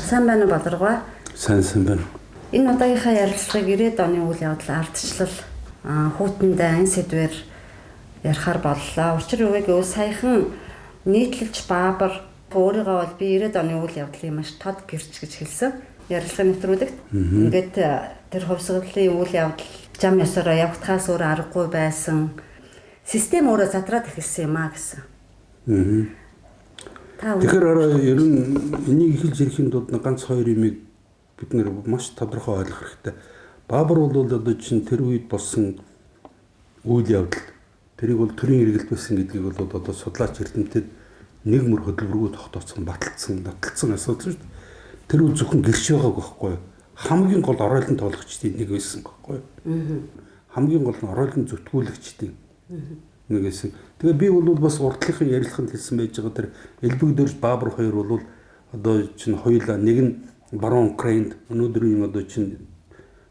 Сайн байна уу, Баларгаа? Сайн байна. Энэ удаагийнхаа ярилцлагыг 90-ад оны үйл явдал ардчлал хүүтэндээ энэ сэдвээр ярихаар боллоо. Учир юу вэ гэвэл саяхан нийтлэлч Баабар өөрийгөө бол би 90-ад оны үйл явдлыг маш тод гэрч гэж хэлсэн. Ярилцлагын нэвтрүүлэгт. Ингээд тэр хувьсгалын үйл явдал зам ёсороо явагдахаас өөр аргагүй байсан. Систем өөрөө задраад эхэлсэн юм а гэсэн. Тэгэхээр арай ер нь энийг хэлж ирэхийн тулд ганц хоёр юмыг бид нэр маш тодорхой ойлгох хэрэгтэй. Баабар бол одоо чинь тэр үед болсон үйл явдал тэрийг бол төрийн эргэлт байсан гэдгийг бол одоо судлаач эрдэмтэд нэг мөр хөдөлмөргүй тогтооцсон, баталсан, нотолцсон асуудал шүү дээ. Тэр үе зөвхөн гэрч байгааг байхгүй юу? Хамгийн гол оройлон тоглогчдын нэг байсан байхгүй юу? Хамгийн гол нь оройлон зүтгүүлэгчдийн нэг байсан. Тэгээ би бол бас урдлынхын ярилцлаганд хэлсэн байж байгаа тэр Элбэг дөрж Баабар хоёр бол одоо чинь хоёулаа нэг нь баруун Украинд өнөөдрийн одоо чинь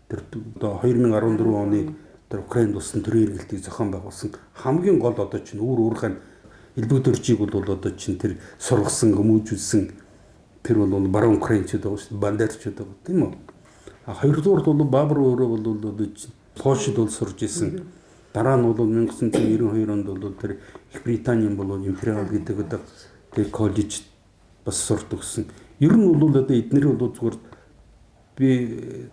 тэр одоо 2014 оны тэр Украинд болсон төрийн эргэлтийг зохион байгуулсан хамгийн гол одоо чинь үүр уурхай Элбэг дөржийг бол одоо чинь тэр сургасан, хүмүүжүүлсэн тэр бол баруун Украинчууд байгаа шүү дээ, Бандерчууд байгаа тийм үү? А хоёрдугаарт бол Баабар өөрөө бол одоо чинь Польшид бол сурж исэн. Дараа нь бол 1992 онд бол тэр Их Британийн бол Империал гэдэг одоо тэр коллежид бас сурд өгсөн. Ер нь бол одоо эднэр бол зүгээр би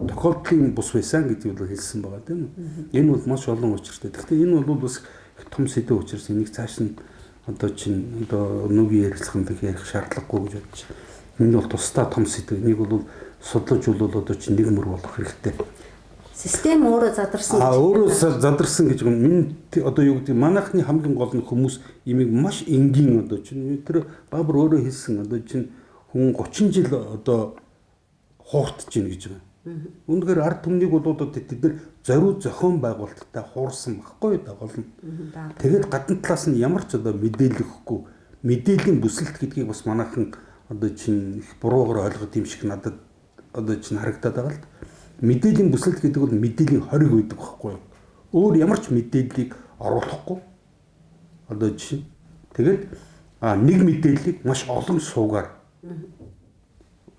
тохиолдлын бус байсан гэдгийг бол хэлсэн байгаа тийм үү? Энэ бол маш олон учиртай. Гэхдээ энэ бол бас их том сэдэв учраас энийг цааш нь одоо чинь одоо өнөөгийн ярилцлаганд ярих шаардлагагүй гэж бодож байна. Энэ бол тусдаа том сэдэв. Энийг бол судлаж бол одоо чинь нэг мөр болох хэрэгтэй. Систем өөрөө задарсан гэж. Өөрөө задарсан гэж минь одоо юу гэдэг манайхны хамгийн гол нь хүмүүс имийг маш энгийн одоо чинь тэр Баабар өөрөө хэлсэн одоо чинь хүн 30 жил одоо хууртаж гин гэж байгаа. Үүнхээр ард түмнийг бол одоо тэд нар зориуд зохион байгуулалттай хуурсан баггүй да гол нь. Тэгээд гадна талаас нь ямар ч одоо мэдээлэл өгөхгүй мэдээллийн бүсэлт гэдгийг бас манайхан одоо чинь их буруугаар ойлгох юм шиг надад одоо чинь харагдаад байгаа л да. Мэдээллийн бүсэлт гэдэг бол мэдээллийн хориг байдаг байхгүй юу? Өөр ямар ч мэдээллийг оруулахгүй. Одоо жишээ. Тэгээд нэг мэдээллийг маш олон суугаар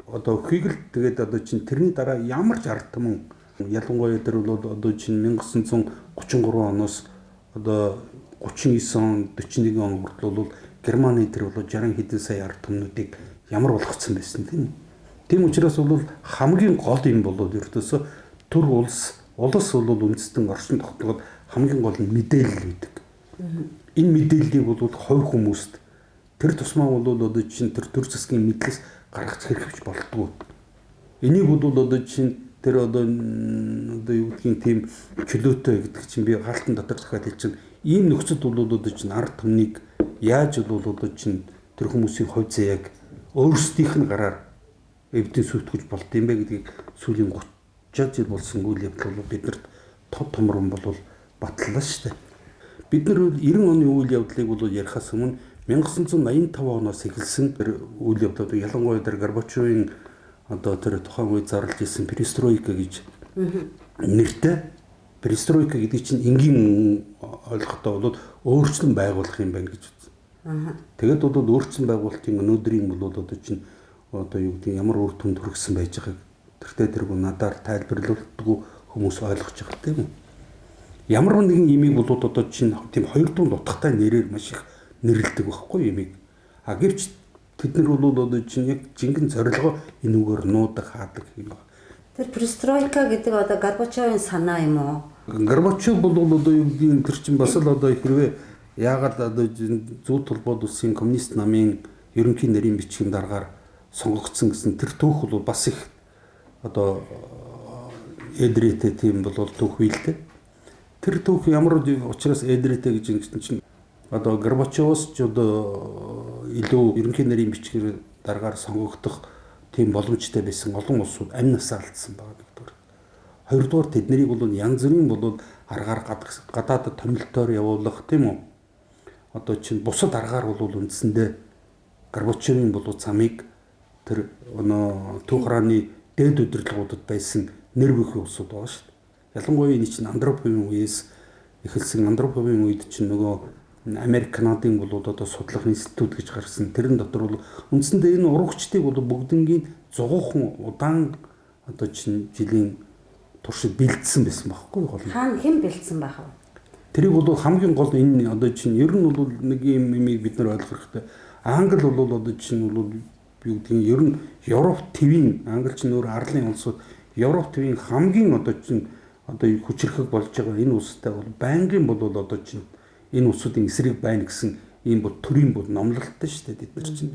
одоо өгөхийг л тэгээд одоо чинь тэрний дараа ямар ч ард түмэн ялангуяа тэр бол одоо чинь 1933 оноос одоо 39 он 41 он хүртэл бол Германы тэр бол 60 хэдэн сая ард түмнүүдийг ямар болгоцсон байсан тийм үү? Тийм учраас бол хамгийн гол юм бол ердөөсөө төр улс бол үндэстэн орчин тогтноход хамгийн гол нь мэдээлэл байдаг. Энэ мэдээллийг бол хувь хүмүүст тэр тусмаа бол одоо чинь тэр төр засгийн мэдлээс гаргах хэрэгч болдгоо. Энийг бол одоо чинь тэр одоо юу гэдгийг тийм чөлөөтэй гэдэг чинь би хаалтан дотор дахиад хэлчихнэ. Ийм нөхцөлд бол одоо чинь ард түмнийг яаж бол одоо чинь тэр хүмүүсийн хувь заяаг өөрсдийнх нь гараар эвдэн сүйтгэж болд юм бэ гэдгийг сүүлийн 30 жил болсон үйл явдал бол биднэрт тод томрон бол баталлаа шүү дээ. Бид нар 90 оны үйл явдлыг бол ярихаас өмнө 1985 оноос эхэлсэн үйл явдлууд ялангуяа тэр Горбачевын одоо тэр тухайн үед зарлж исэн перестройка гэж нэртэй перестройка гэдэг чинь энгийн ойлгохтой бол өөрчлөн байгуулах юм байна гэж үзсэн. Тэгээд бол өөрчлөн байгуулалтын өнөөдрийн бол одоо чинь одоо юу гэдэг ямар үр дүнд хүргэсэн байж байгааг тэртээ тэргүй надаар тайлбарлуулдаггүй хүмүүс ойлгож байгаа тийм үү? Ямар нэгэн имийг бол одоо чинь тийм хоёр дунд утгатай нэрээр маш их нэрлэдэг байхгүй имийг. А гэвч тэд нар бол одоо чинь яг жинхэнэ зорилгоо энүүгээр нуудаг хаадаг юм байна. Тэр перестройка гэдэг одоо Горбачевын санаа юм уу? Горбачев бол одоо юу гэдгийг тэр чинь бас л одоо хэрвээ яагаад одоо зүйн толгойд улсын коммунист намын ерөнхий нэрийн бичгийн даргаар сонгогдсон гэсэн тэр түүх бол бас их одоо эдрээтэй тийм бол түүх бий л дээ. Тэр түүх ямар учраас эдрээтэй гэж ингэсэн чинь одоо Горбачевоос ч одоо илүү ерөнхий нэрийн бичгээр даргаар сонгогдох тийм боломжтой байсан олон улсууд амь насаа алдсан байгаа нэгдүгээр. Хоёрдугаар тэднийг бол янз бүрийн бол аргаар гадаадд томилтоор явуулах тийм үү? Одоо чинь бусад аргаар бол үндсэндээ Горбачевын бол замыг тэр өнөө түүх харааны дээд удирдлагуудад байсан нэр бүхий улсууд байгаа шүү дээ. Ялангуяа энэ чинь Андроповын үеэс эхэлсэн. Андроповын үед чинь нөгөө Америк Канадын бол одоо судлах институт гэж гарсан. Тэрэн дотор бол үндсэндээ энэ урагчдыг бол бүгднгийн 100 удаан одоо чинь жилийн туршид бэлдсэн байсан байхгүй гол нь. Хаана хэн бэлдсэн байх вэ? Тэрийг бол хамгийн гол энэ одоо чинь ер нь бол нэг юм юмыг бид нар ойлгох хэрэгтэй. Англи бол одоо чинь бол юу гэдгийг ер нь Европ твийн англи чинь өөр арлын улсууд Европ твийн хамгийн одоо чинь одоо хүчирхэг болж байгаа энэ улстай бол байнгын бол одоо чинь энэ улсуудын эсрэг байна гэсэн ийм бол төрийн бол номлолттой шүү дээ бид нар чинь.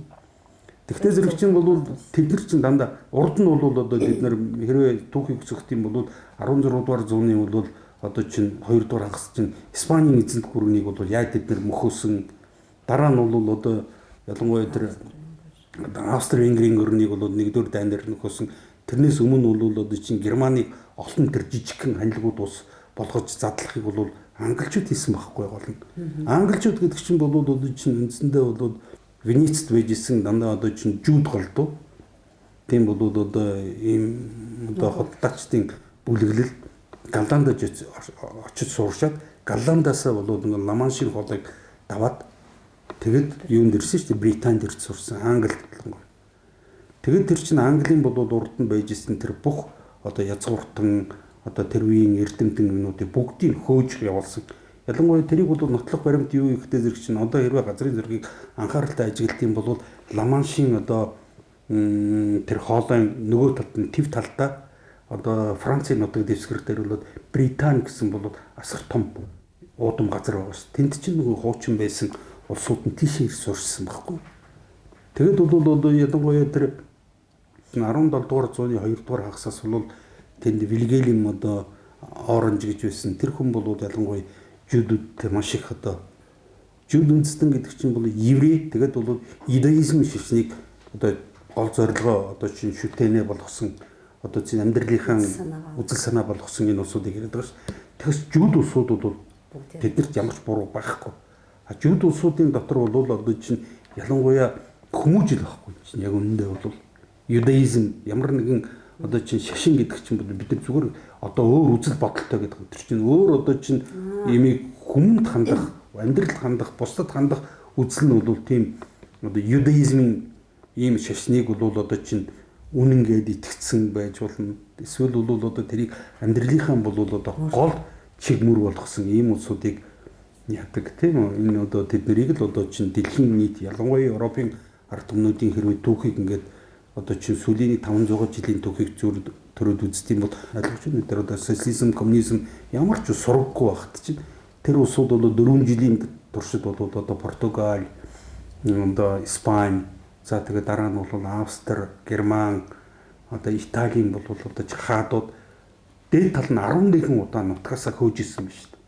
Тэгвэл зэрэг чинь бол тэд нар чинь дандаа урд нь бол одоо бид нар хэрвээ түүхийг өсгөх юм бол 16 дугаар зууны бол одоо чинь 2 дугаар хагас чинь Испанийн эзэнт гүрнийг бол яаж тэд нар мөхөөсөн, дараа нь бол одоо ялангуяа тэр Австро-Венгрийн өрнийг бол 1-р дайн дээр нөхөөсөн. Тэрнээс өмнө бол одоо чинь Германыг олон тэр жижигхэн ханилгууд ус болгож задлахыг бол англичууд хийсэн байхгүй гол нь. Англичууд гэдэг чинь бол одоо чинь үндсэндээ бол Венецд байжсэн дандаа одоо чинь жууд голдуу. Тийм бол одоо ийм одоо худалдаачдын бүлэглэл Голландд очиж сууршаад Голландаас бол ингээ Ламаншийн хоолыг даваад тэгэд юунд ирсэн шүү дээ, Британд ирж сурсан, Англид ялангуяа. Тэгээд тэр чинь Английн бол урд нь байж исэн тэр бүх одоо язгууртан одоо тэр үеийн эрдэмтэн юмнуудыг бүгдийг хөөж явуулсан. Ялангуяа тэрийг бол нотлох баримт юу ихтэй зэрэг чинь одоо хэрвээ газрын зэргийг анхааралтай ажиглах юм бол Ламаншийн одоо тэр хоолойн нөгөө талд нь төв талдаа одоо Францын нутаг дэвсгэр дээр бол Британи гэсэн бол асар том уудам газар байгаа ш. Тэнд чинь нөгөө хуучин байсан улсууд нь тийшээ ирж сурсан байхгүй. Тэгэд бол одоо ялангуяа тэр 17 дугаар зууны 2 дугаар хагасаас бол тэнд Вильгельм одоо Оранж гэж байсан. Тэр хүн бол ялангуяа жүүдүүдтэй маш их одоо жүүд үндэстэн гэдэг чинь бол еврей, тэгээд бол юдаизм шашныг одоо гол зорилгоо одоо чинь шүтэнэ болгосон одоо чинь амьдралынхаа үзэл санаа болгосон энэ улсуудыг яриад байгаа ш. Тэгээс жүүд улсууд бол тэднэрт ямар ч буруу байхгүй. А жүүд улсуудын дотор бол одоо чинь ялангуяа хүмүүжил байхгүй чинь яг үнэндээ бол юдаизм ямар нэгэн одоо чинь шашин гэдэг чинь бид нар зүгээр одоо өөр үзэл бодолтой гэдэг. Тэр чинь өөр одоо чинь имийг хүмүүнд хандах, амьдралд хандах, бусдад хандах үзэл нь бол тийм одоо юдаизмын ийм шашныг бол одоо чинь үнэн гээд итгэцэн байж болно. Эсвэл бол одоо тэрийг амьдралынхаа бол одоо гол чигмөр болгосон ийм улсуудыг яадаг тийм үү? Энэ одоо тэднийг л одоо чинь дэлхийн нийт ялангуяа Европын ард түмнүүдийн хэрвээ түүхийг ингээд одоо чинь сүүлийн 500 жилийн түүхийг зүр төрөөд үздэг юм бол ойлгож байна. Тэр одоо социализм, коммунизм ямар ч сургаггүй байхад чинь тэр улсууд бол 4 жилийн туршид бол одоо Португал, одоо Испани, за тэгээд дараа нь бол Австри, Герман, одоо Италийн бол одоо хаадууд дээд тал нь 11 удаа нутгаасаа хөөж исэн байна шүү дээ.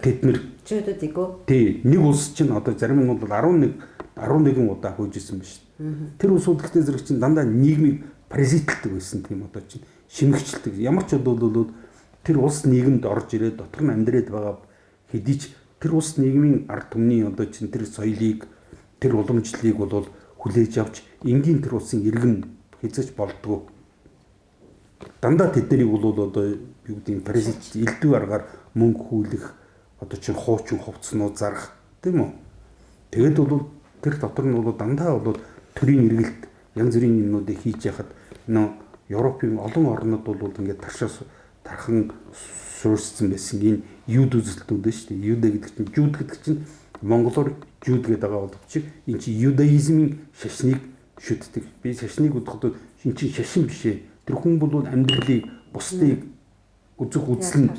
Тэд нар жүүдүүдийг үү? Тий, нэг улс чинь одоо зарим нь бол 11 удаа хөөж исэн байна шүү дээ. Тэр улсууд гэхдээ зэрэг чинь дандаа нийгмийг паразитлдаг байсан тийм одоо чинь шимэгчлдэг. Ямар ч бол тэр улс нийгэмд орж ирээд дотор нь амьдраад байгаа хэдий ч тэр улс нийгмийн ард түмний одоо чинь тэр соёлыг, тэр уламжлалыг бол хүлээж авч энгийн тэр улсын иргэн хэзээ ч болдгоо. Дандаа тэднийг бол одоо юу гэдэг нь паразит элдв аргаар мөнгө хүлэх, одоо чинь хуучин хувцснууд зарах тийм үү. Тэгээд бол тэр дотор нь бол дандаа бол төрийн эргэлт янз бүрийн юмнуудыг хийж яхад нөө Европын олон орнод бол ингээд таршаас тархан суурьшсан байсан энэ юуд үзэлтүүд нь шүү дээ. Юудэ гэдэг чинь жууд гэдэг чинь монголоор жууд гэдэг байгаа боловч энэ чинь юдаизмын шашныг шүтдэг. Би шашныг бодоход энэ чинь шашин биш ээ. Тэр хүн бол амьдралыг бусдыг үзэх үзэл нь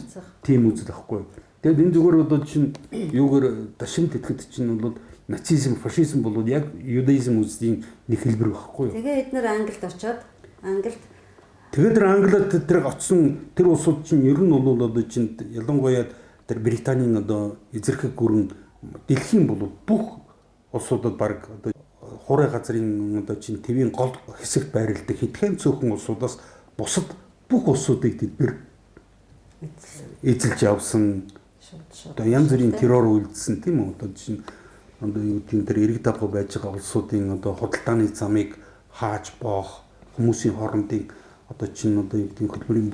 тийм үзэл байхгүй. Тэгээд энэ зүгээр одоо чинь юугаар дашин тэтгэд чинь бол нацизм, фашизм бол яг юдаизм үзлийн нэг хэлбэр байхгүй юу. Тэгээ эднэр Англид очоод Англид тэгээд тэр Англид тэр очсон тэр улсууд чинь ер нь бол одоо чинь ялангуяа тэр Британийн одоо эзэрхэг гүрэн дэлхийн бол бүх улсуудад баг одоо хуурай газрын одоо чинь твийн гол хэсэгт байрладаг хэдхэн цөөхөн улсуудаас бусад бүх улсуудыг тэд нэр эзэлж явсан. Одоо янз бүрийн террор үйлдсэн тийм үү? Одоо чинь одоо юу гэдэг тэр эрэг дагуу байж байгаа улсуудын одоо худалдааны замыг хааж боох, хүмүүсийн хоорондын одоо чинь одоо юу гэдэг хөдөлмөрийн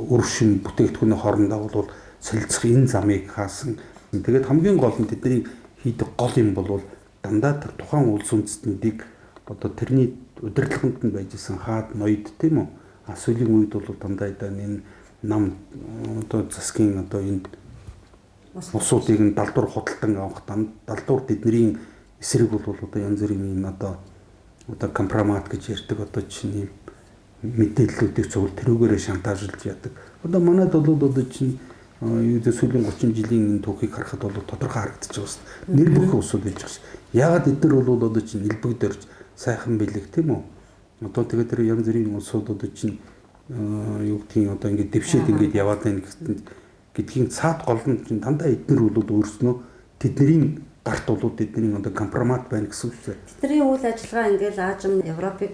үр шим бүтээгдэхүүний хоорондоо бол солилцох энэ замыг хаасан. Тэгээд хамгийн гол нь тэдний хийдэг гол юм бол дандаа тэр тухайн улс үндэстнүүдийг одоо тэрний удирдлаганд нь байж исэн хаад ноёд тийм үү? А сүүлийн үед бол дандаа энэ нам одоо засгийн одоо энэ улсуудыг нь далдуур худалдан авах, далдуур тэдний эсрэг бол одоо янз бүрийн энэ одоо компромат гэж ярьдаг одоо чинь мэдээллүүдийг цугул тэрүүгээрээ шантаажлж яадаг. Одоо манайд бол одоо чинь юу гэдэг сүүлийн 30 жилийн энэ түүхийг харахад бол тодорхой харагдаж байгаа шүү дээ. Нэр бүхэн улсууд байж байгаа шүү. Яагаад эдгээр бол одоо чинь элбэг дөрж сайхан бэлэг тийм үү? Одоо тэгээд тэр янз бүрийн улсууд одоо чинь юу гэдгийг одоо ингээд дэвшээд ингээд яваад байна гэдгийн цаад гол нь чинь дандаа эднэр бол өөрснөө тэдний гарт бол тэдний одоо компромат байна гэсэн үг шүү дээ. Тэдний үйл ажиллагаа ингээд Аажим Европыг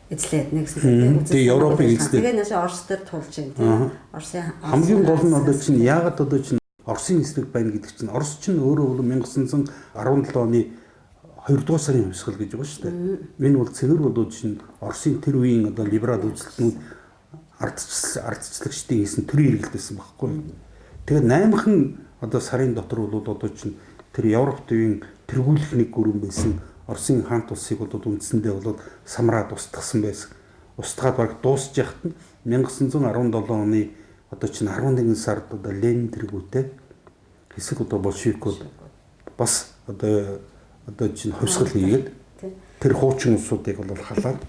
эзлээд нэгсэн тийм. Тэгээ Европыг эзлээд. Тэгээ наашаа Орос дээр тулж байна тийм. Оросын хамгийн гол нь одоо чинь яагаад одоо чинь Оросын эсрэг байна гэдэг чинь Орос чинь өөрөө бол 1917 оны 2 дугаар сарын хувьсгал гэж байгаа шүү дээ. Энэ бол цэгэр бол чинь Оросын тэр үеийн одоо либерал үзэлтнүүд ардчлагчдын хийсэн төрийн эргэлт байсан байхгүй. Тэгээд 8хан одоо сарын дотор бол одоо чинь тэр Европ төвийн тэргүүлэх нэг гүрэн байсан Оросын хаант улсыг бол үндсэндээ бол самраад устгасан байсан. Устгаад баг дуусж яхад нь 1917 оны одоо чинь 11 сард одоо Ленин тэргүүтэй хэсэг одоо большевикууд бас одоо чинь хувьсгал хийгээд тэр хуучин улсуудыг бол халаад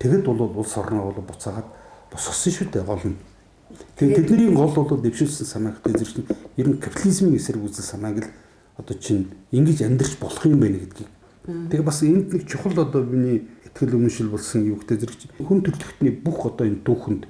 тэгэд бол улс орноо бол буцаагаад босгосон шүү дээ гол нь. Тэгээд тэдний гол бол дэвшүүлсэн санаа гэдэг зэрэг чинь ер нь капитализмын эсрэг үзэл санааг л одоо чинь ингэж амьдрч болох юм байна гэдгийг. Тэгээ бас энд нэг чухал одоо миний ихтгэл өмнөшил болсон юу гэдэг зэрэг чинь хүн төрөлхтний бүх одоо энэ түүхэнд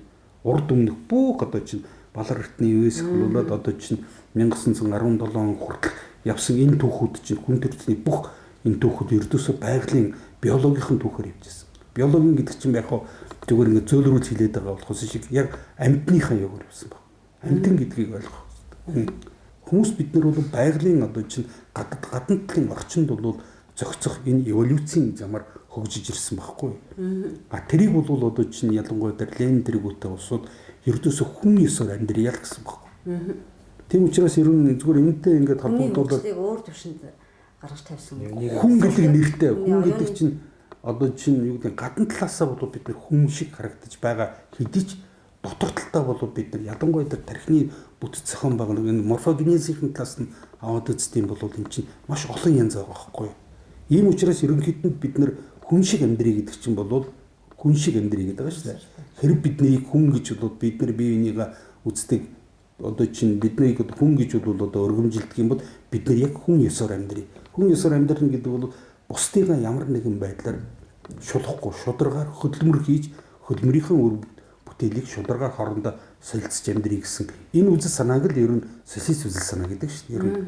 урд өмнөх бүх одоо чинь Балар эртний үеэс эхлүүлээд одоо чинь 1917 он хүртэл явсан энэ түүхүүд чинь хүн төрөлхтний бүх энэ түүхүүд ердөөсөө байгалийн биологийн түүхээр явжсэн. Биологийн гэдэг чинь яг хөө зүгээр ингээд зөөлрүүлж хилээд байгаа болохоос шиг яг амьтныхаа югаар явсан баг. Амьтан гэдгийг ойлгох хэрэгтэй. Хүмүүс бид нар бол байгалийн одоо чинь гадна талын орчинд бол зохицох энэ эволюцийн замаар хөгжиж ирсэн байхгүй. А тэрийг бол одоо чинь ялангуяа тэр Ленин тэргүүтэй улсууд ердөөсөө хүн ёсоор амьдрья л гэсэн байхгүй. Тийм учраас ер нь зүгээр энэтэй ингээд холбогдуулаад өөр төвшөнд гаргаж тавьсан. Хүн гэдэг нэртэй хүн гэдэг чинь одоо чинь юу гэдэг гадна талаасаа бол бид нар хүн шиг харагдаж байгаа хэдий ч дотор талдаа бол бид нар ялангуяа тэр тархины бүтэц зохион байгуулалт энэ морфогенезийн талаас нь аваад үздэг юм бол энэ чинь маш олон янз байгаа байхгүй. Ийм учраас ерөнхийд нь бид нар хүн шиг амьдрий гэдэг чинь бол хүн шиг амьдрий гэдэг байгаа шүү дээ. Хэрэг биднийг хүн гэж бол бид нар бие биенийгээ үздэг одоо чинь биднийг хүн гэж бол одоо өргөмжилдэг юм бол бид нар яг хүн ёсоор амьдрий. Хүн ёсоор амьдрна гэдэг бол бусдыгаа ямар нэгэн байдлаар шулахгүй шударгаар хөдөлмөр хийж хөдөлмөрийнхөө үр бүтээлийг шударгаар хоорондоо солилцож амьдрий гэсэн энэ үзэл санааг л ер нь социалист үзэл санаа гэдэг шүү дээ. Ер нь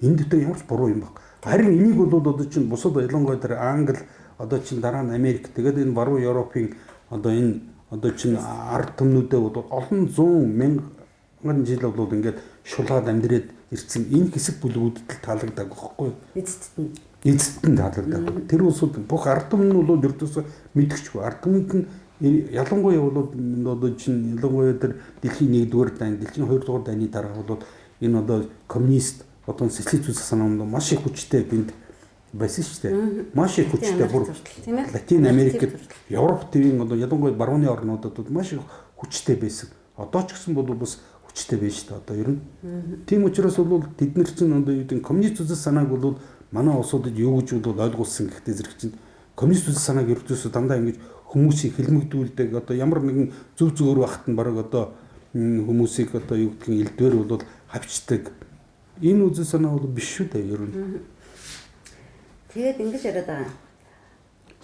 энэ дотор ямар ч буруу юм баг. Харин энийг бол одоо чинь бусад ялангуяа тэр Англи одоо чинь дараа нь Америк тэгээд энэ баруун Европын одоо энэ одоо чинь ард түмнүүдээ бол олон зуун мянган жил бол ингээд шулгаад амьдрээд ирсэн энэ хэсэг бүлгүүдэд л таалагдаагүй байхгүй юу? Эцэст нь эцэст нь таалагдаагүй. Тэр улсууд бүх ард түмэн нь бол ердөөсөө мэдгэчгүй. Ард түмэнд нь ялангуяа бол одоо чинь ялангуяа тэр дэлхийн 1-р дайн, дэлхийн 2-р дайны дараа бол энэ одоо коммунист одоо социалист үзэл санаа нь маш их хүчтэй тэнд байсан шүү дээ. Маш их хүчтэй бүр Латин Америкт, Европ төвийн одоо ялангуяа барууны орнуудад бол маш их хүчтэй байсан. Одоо ч гэсэн бол бас хүчтэй байж шүү дээ одоо ер нь. Тийм учраас бол тэд нар чинь одоо юу гэдэг коммунист үзэл санааг бол манай улсуудад юу гэж бол ойлгуулсан гэхдээ зэрэг чинь коммунист үзэл санааг ердөөсөө дандаа ингэж хүмүүсийг хилмигдүүлдэг одоо ямар нэгэн зөв зөвөр багт нь бараг одоо хүмүүсийг одоо юу гэдгийг элдвэр бол хавчдаг. Энэ үзэл санаа бол биш шүү дээ ер нь. Тэгээд ингэж яриад байгаа.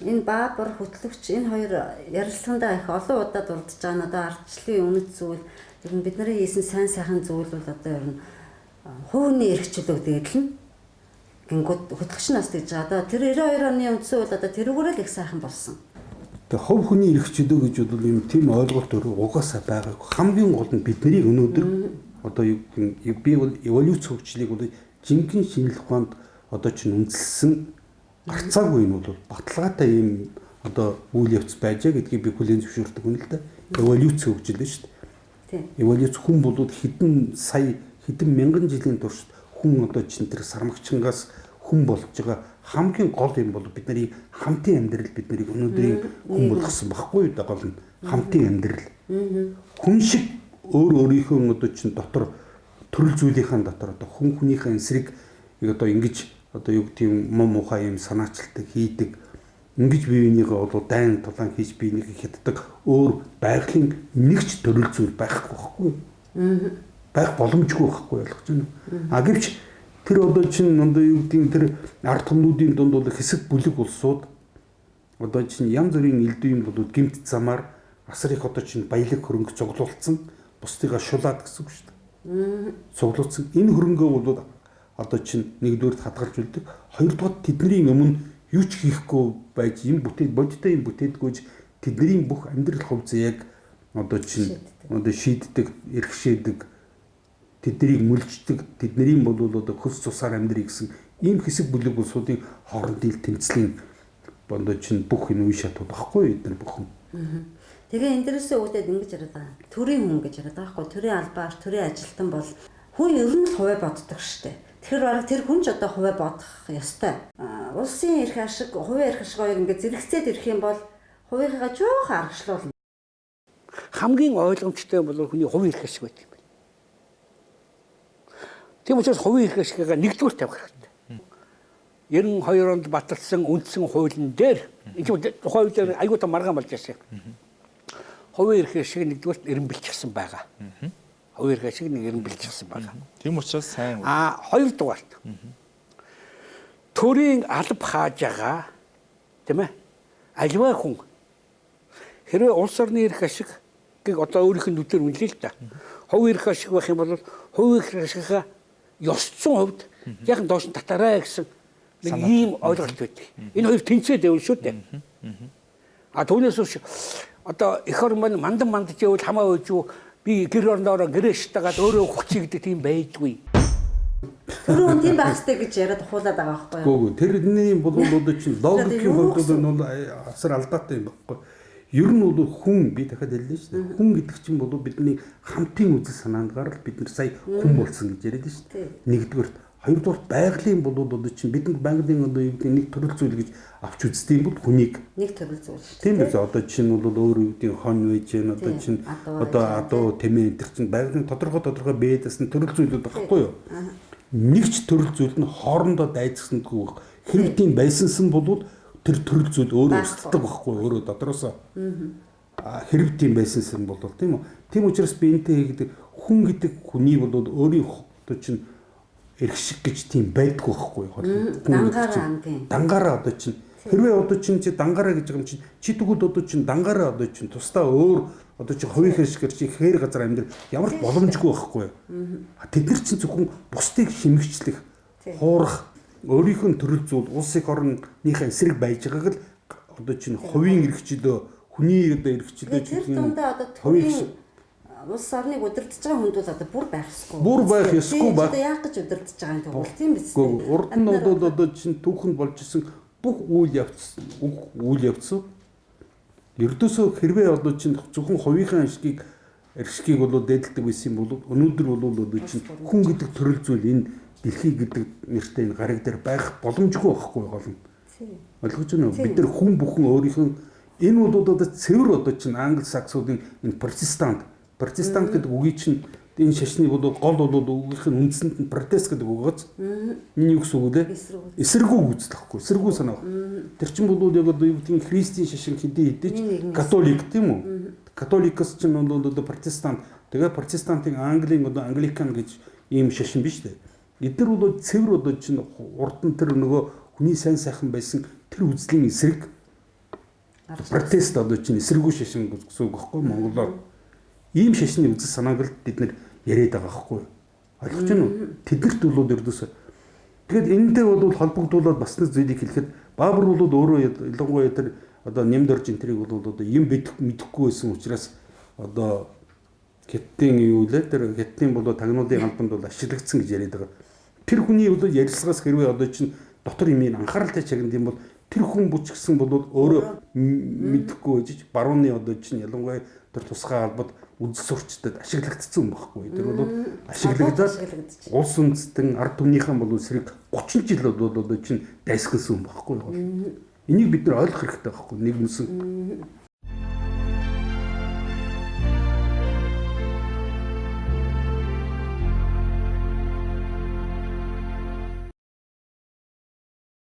Энэ Баабар хөтлөгч энэ хоёр ярилцлагандаа их олон удаа дурдж байгаа нь одоо ардчлалын үнэт зүйл ер нь бидний хийсэн сайн сайхан зүйл бол одоо ер нь хувийн эрх чөлөө гэдэг л нь гингүүд хөтлөгч нас гэж байгаа. Одоо тэр 92 оны үндсэн хууль одоо тэрүүгээр л их сайхан болсон. Тэгээ хувь хүний эрх чөлөө гэж бол юм тийм ойлголт угаасаа байгаагүй. Хамгийн гол нь бидний өнөөдөр одоо юу гэдэг би бол эволюц хөгжлийг бол жинхэнэ шинжлэх ухаанд одоо чинь үндэслэсэн гарцаагүй юм бол баталгаатай ийм одоо үйл явц байжээ гэдгийг би хүлээн зөвшөөрдөг юм л да. Эволюц хөгжил нь шүү дээ. Тийм. Эволюц хүн болоод хэдэн сая Хэдэн мянган жилийн туршид хүн одоо чинь тэр сармагчингаас хүн болж байгаа хамгийн гол юм бол бид нарыг хамтын амьдрал бид нарыг өнөөдрийн хүн болгосон баггүй юу да, гол нь хамтын амьдрал. Хүн шиг өөр өөрийнхөө одоо чинь дотор төрөл зүйлийнхаа дотор одоо хүн хүнийхээ эсрэг одоо ингэж одоо юу гэдэг юм муу мухай юм санаачилдаг хийдэг, ингэж бие биенийгээ бол дайн тулаан хийж биенийг хятдаг өөр байгалийн нэг ч төрөл зүйл байхгүй байхгүй юу? Байх боломжгүй байхгүй ойлгож байна уу? А гэвч тэр одоо чинь одоо юу гэдэг тэр ард түмнүүдийн дунд бол хэсэг бүлэг улсууд одоо чинь янз бүрийн элдв юм бол гэмт замаар асар их одоо чинь баялаг хөрөнгө цуглуулсан, бусдыгаа шулаад гэсэн үг шүү дээ. Цуглуулсан энэ хөрөнгөө бол одоо чинь нэгдүгээрт хадгалж үлдэг, хоёрдугаар тэдний өмнө юу ч хийхгүй байж юм бүтээд бодиттой юм бүтээдгүйж тэдний бүх амьдрал хувьцаа яг одоо чинь одоо шийддэг, эрхшээдэг, тэднийг мөлждөг, тэдний бол одоо хөлс цусаар амьдрыг гэсэн ийм хэсэг бүлэг улсуудын хоорондын тэмцлийн одоо чинь бүх энэ үе шатууд багхгүй эдгээр бүхэн. Тэгээ энэ дээрээсээ үүдээд ингэж яриад байгаа. Төрийн хүн гэж яриад байгаа байхгүй. Төрийн албаар, төрийн ажилтан бол хүн ер нь л хувиа боддог штэ. Тэгэхээр бараг тэр хүн ч одоо хувиа бодох ёстой. Улсын эрх ашиг, хувийн эрх ашиг хоёр ингээд зэрэгцээд ирэх юм бол хувийнхаа жоохон аргачлуулна. Хамгийн ойлгомжтой бол хүний хувийн эрх ашиг байдаг юм байна. Тийм учраас хувийн эрх ашигаа нэгдүгээр тавих хэрэгтэй. 92 онд баталсан үндсэн хуулийн дээр энэ тухайн үед аюул та маргаан болж байсан. Хувийн эрх ашиг нэгдүгээр эренбэлчихсэн байгаа. Хувийн эрх ашиг нэг эренбэлчихсэн байгаа. Тийм учраас сайн. А хоёрдугаарт төрийн алба хааж байгаа тийм ээ альва хүн хэрвээ улс орны эрх ашиг гэх одоо өөрийнх нь нүдээр үнэлээ л да. Хувийн эрх ашиг байх юм бол хувийн эрх ашигаа ёс зүйн хувьд яг нь доош нь татаарай гэсэн нэг ийм ойлголт байдаг. Энэ хоёр тэнцээд байвал шүү дээ. А түүнээс биш одоо эх орн маань мандан мандаж явал хамаа үйж юу би гэр орноороо гэрээштэйгээд өөрөө хүчий гэдэг тийм байдгүй. Түрүү хүн тийм байх хэрэгтэй гэж яриад ухуулаад байгаа байхгүй юу? Үгүй тэрний бол одоо чинь логикийн хувьд бол асар алдаатай юм байхгүй. Ер нь бол хүн би дахиад хэллээ шүү дээ. Хүн гэдэг чинь бол бидний хамтын үзэл санаандгаар л бид нар сая хүн болсон гэж яриад шүү дээ. Нэгдүгээрт, хоёрдугаар байгалийн бол одоо чинь бидэнд байгалийн одоо юу гэдэг нэг төрөл зүйл гэж авч үздэг юм бол хүнийг нэг төрөл зүйл шүү дээ. Тийм биз, одоо чинь бол өөр юу гэдэг хон байж гэн одоо чинь одоо адуу тэмээ энэ чинь байгалийн тодорхой бие даасан төрөл зүйлүүд байхгүй юу? Нэг ч төрөл зүйл нь хоорондоо дайцсандгүй хэрэг тийм байсансан бол тэр төрөл зүйл өөрөө өсөлтөг байхгүй өөрөө дотроосоо. Хэрэг тийм байсансан бол тийм үү? Тийм учраас би энтэй хийгдэг хүн гэдэг хүний бол өөрийн одоо чинь эрх шиг гэж тийм байдгүй байхгүй юу? Дангаараа тийм. Дангаараа одоо чинь хэрвээ одоо чинь чи дангаараа гэж байгаа юм чинь чи тэгвэл одоо чинь дангаараа одоо чинь тусдаа өөр одоо чи хувийн хэрэгсгээр чи хээр газар амьдрах ямар ч боломжгүй байхгүй юу? Тэд нар чинь зөвхөн бусдыг хэмгчлэх, хуурах, өөрийнх нь төрөл зүйл улс их орныхаа эсрэг байж байгааг л одоо чинь хувийн эрхчлөө, хүний одоо эрхчлөө тэр дундаа одоо төрийн улс орныг удирдах байгаа хүнд бол одоо бүр байх ёсгүй. Бүр байх ёсгүй баг. Одоо яах гэж удирдах байгаа юм тэгвэл тийм биз дээ. Урд нь бол одоо чинь түүхэнд болж исэн бүх үйл явц, үйл явц ердөөсөө хэрвээ одоо чинь зөвхөн хувийнхаа ашгийг эрхшгийг бол дээдэлдэг байсан юм бол өнөөдөр бол одоо чинь хүн гэдэг төрөл зүйл энэ дэлхий гэдэг нэртэй энэ гариг дээр байх боломжгүй байхгүй гол нь. Ойлгож байна уу? Бид нар хүн бүхэн өөрийнх нь энэ бол одоо цэвэр одоо чинь англи саксуудын энэ протестант протестант гэдэг үгийг чинь энэ шашны бол гол бол үгийнх нь үндсэнд нь протест гэдэг үг гоц. Энэ юу гэсэн үг лээ? Эсэргүү үзэл байхгүй. Эсэргүү санаа. Тэр чинь бол яг одоо юу гэдгийг христийн шашин хэдий хэдий ч католик тийм үү? Католикос чинь бол одоо протестант. Тэгээ протестантын Английн одоо англикан гэж ийм шашин биш үү? Эдгээр бол цэвэр одоо чинь урд нь тэр нөгөө хүний сайн сайхан байсан тэр үзлийн эсрэг протест одоо чинь эсэргүү шашин гэсэн үг байхгүй монголоор. Ийм шашны үзэл санааг л бид нар яриад байгаа байхгүй юу? Ойлгож байна уу? Тэднэрт бол ердөөсөө. Тэгэхээр энэтэй бол холбогдуулаад бас нэг зүйлийг хэлэхэд Баабар бол өөрөө ялангуяа тэр одоо нэмд орж энтрийг бол одоо юм мэдэхгүй байсан учраас одоо хятадын юу лээ тэр хятадын бол тагнуулын албанд бол ашиглагдсан гэж яриад байгаа. Тэр хүний бол ярилцлагаас хэрвээ одоо чинь дотор юм анхааралтай чагнад юм бол тэр хүн бүчгсэн бол өөрөө мэдэхгүй байж барууны одоо чинь ялангуяа тэр тусгай албад үзэл сурчдад ашиглагдсан юм байхгүй. Тэр бол ашиглагдаад улс үндэстэн ард түмнийхэн бол эсрэг 30 жил бол одоо чинь дайсгалсан юм багхгүй юу? Энийг бид нар ойлгох хэрэгтэй байхгүй нийгэмсэн.